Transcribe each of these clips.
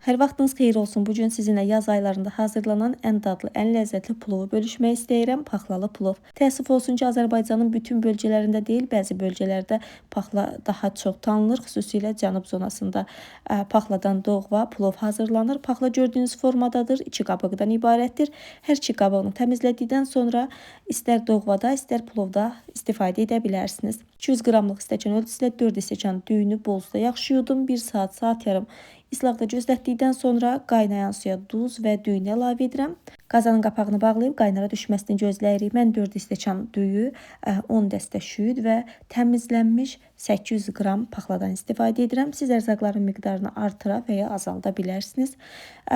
Hər vaxtınız xeyir olsun. Bu gün sizinlə yaz aylarında hazırlanan ən dadlı, ən ləzzətli plovu bölüşmək istəyirəm. Paxlalı plov. Təəssüf olsun ki, Azərbaycanın bütün bölgələrində deyil, bəzi bölgələrdə paxla daha çox tanınır. Xüsusilə cənub zonasında paxladan doğva plov hazırlanır. Paxla gördüyünüz formadadır. İki qabıqdan ibarətdir. Hər iki qabığını təmizlədikdən sonra istər doğvada, istər plovda istifadə edə bilərsiniz. 200 qramlıq stəkan ölçüsülə 4 stəkan düyünü bol suda yaxşı yudum. 1 saat, saat yarım İslaqda gözlətdikdən sonra qaynayan suya duz və düyünü əlavə edirəm. Qazanın qapağını bağlayıb qaynara düşməsini gözləyirik. Mən 4 stəkan düyü, 10 dəstə şüd və təmizlənmiş 800 qram paxladan istifadə edirəm. Siz ərzaqların miqdarını artıra və ya azalda bilərsiniz.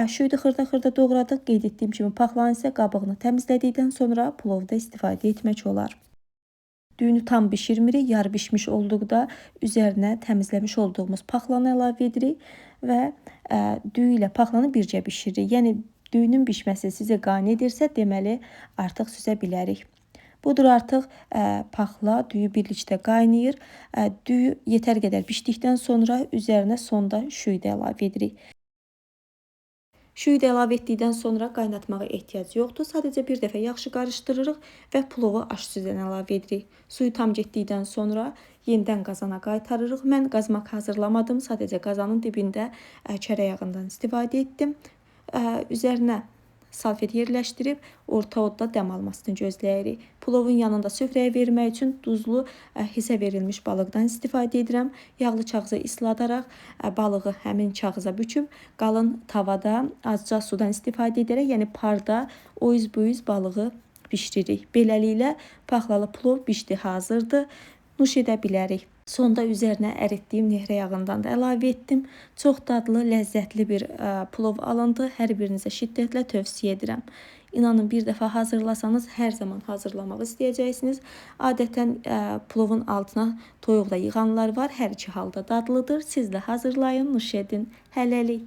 Şüdü xırda-xırda doğradıq. Qeyd etdiyim kimi paxlanın isə qabığını təmizlədikdən sonra plovda istifadə etmək olar. Düyünü tam bişirmirik. Yarı bişmiş olduqda üzərinə təmizləmiş olduğumuz paxlanı əlavə edirik və düyü ilə paxlanı bircə bişiririk. Yəni düyünün bişməsi sizi qane edirsə, deməli artıq süzə bilərik. Budur artıq paxla, düyü birlikdə qaynayır. Düyü yetər qədər bişdikdən sonra üzərinə sonda şüyü də əlavə edirik. Şüyü də əlavə etdikdən sonra qaynatmağa ehtiyac yoxdur. Sadəcə bir dəfə yaxşı qarışdırırıq və plovu aş süzən əlavə edirik. Suyu tam getdikdən sonra yenidən qazana qaytarırıq. Mən qazmaq hazırlamadım. Sadəcə qazanın dibində kərə yağından istifadə etdim. Üzərinə salfet yerləşdirib orta odda dəm almasını gözləyirik. Plovun yanında süfrəyə vermək üçün duzlu hisə verilmiş balıqdan istifadə edirəm. Yağlı kağıza isladaraq balığı həmin kağıza büküb qalın tavada azca sudan istifadə edərək, yəni parda o yüz bu yüz balığı bişiririk. Beləliklə paxlalı plov bişdi, hazırdır. Nuş edə bilərik. Sonda üzərinə əritdiyim nehrə yağından da əlavə etdim. Çox dadlı, ləzzətli bir plov alındı. Hər birinizə şiddətlə tövsiyə edirəm. İnanın, bir dəfə hazırlasanız hər zaman hazırlamaq istəyəcəksiniz. Adətən plovun altına toyuq da yığanlar var. Hər iki halda dadlıdır. Siz də hazırlayın, nuş edin. Hələlik.